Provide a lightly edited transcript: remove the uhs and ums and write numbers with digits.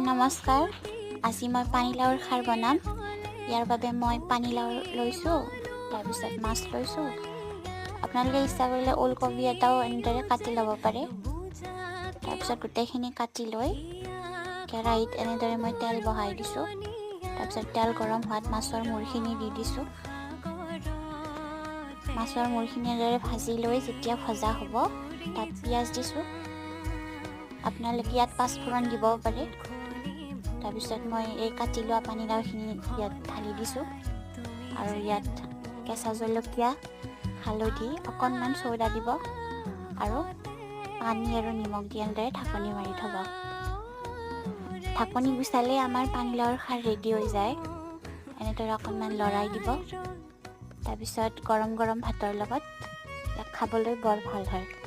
নমস্কাৰ। আজি মই পানীলাওৰ খাৰ বনাম। ইয়াৰ বাবে মই পানীলাও লৈছোঁ, তাৰপিছত মাছ লৈছোঁ। আপোনালোকে ইচ্ছা কৰিলে ওলকবি এটাও এনেদৰে কাটি ল'ব পাৰে। তাৰপিছত গোটেইখিনি কাটি লৈ কেৰাহীত এনেদৰে মই তেল বহাই দিছোঁ। তাৰপিছত তেল গৰম হোৱাত মাছৰ মূৰখিনি দি দিছোঁ। মাছৰ মূৰখিনি এনেদৰে ভাজি লৈ যেতিয়া ভজা হ'ব, তাত পিঁয়াজ দিছোঁ। আপোনালোকে ইয়াত পাঁচফোৰণ দিবও পাৰে। তাৰপিছত মই এই কাটি লোৱা পানীলাওখিনি ইয়াত ঢালি দিছোঁ আৰু ইয়াত কেঁচা জলকীয়া, হালধি, অকণমান চৌদা দিব আৰু পানী আৰু নিমখ দি এনেদৰে ঢাকনি মাৰি থ'ব। ঢাকনি গুচালেই আমাৰ পানীলাওৰ খাৰ ৰেডি হৈ যায়। এনেদৰে অকণমান লৰাই দিব। তাৰপিছত গৰম গৰম ভাতৰ লগত ইয়াক খাবলৈ বৰ ভাল হয়।